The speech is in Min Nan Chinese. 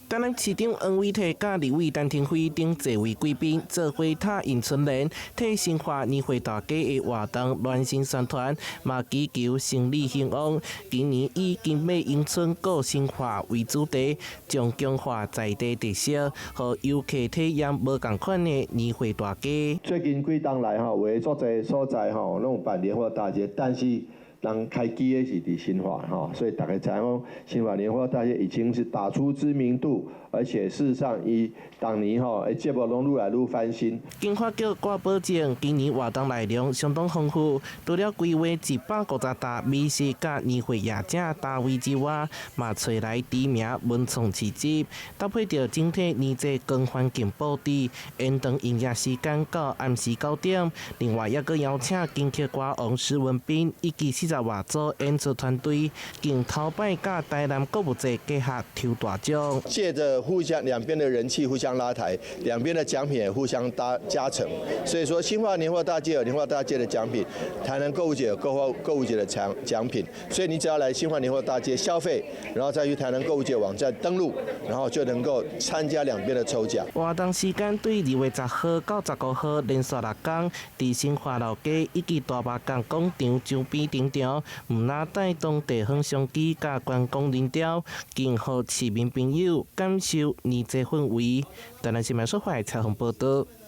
台南市長黃偉哲佮立委陳亭妃等濟位貴賓做伙拓印春聯，替新化年貨大街的活動暖心宣傳，嘛祈求生意興旺。今年以金馬迎春顧新化為主題，將強化在地特色，予遊客體驗無仝款的年貨大街。最近幾冬來吼，有足濟所在吼，攏有辦年貨大街，但是人開機的是佇新化吼，所以大家知影講新化年貨大街已經是打出知名度，而且事實上伊逐年吼，節目攏愈來愈翻新。經發局掛保證，今年活動內容相當豐富，除了規劃150擔美食佮年貨業者攤位之外，嘛揣來知名文創市集，搭配著整體年節光環境佈置，延長營業時間到暗時9點。另外，猶閣邀請金曲歌王施文彬以及40外組演出團隊，經頭擺佮台南購物節結合抽大獎。借著互相兩邊的人氣互相拉抬，兩邊的獎品也互相搭加成，所以說新化年貨大街有年貨大街的獎品，台南購物節有購物節的獎品，所以你只要來新化年貨大街消費，然後再去台南購物節網站登錄，然後就能夠參加兩邊的抽獎。活動時間對2月10號到15號連續6天，佇新化老街以及大峇墢廣場周邊登場，毋但帶動地方商機佮觀光人潮，更予市民朋友感受年節氛圍。台南新聞說採訪報導。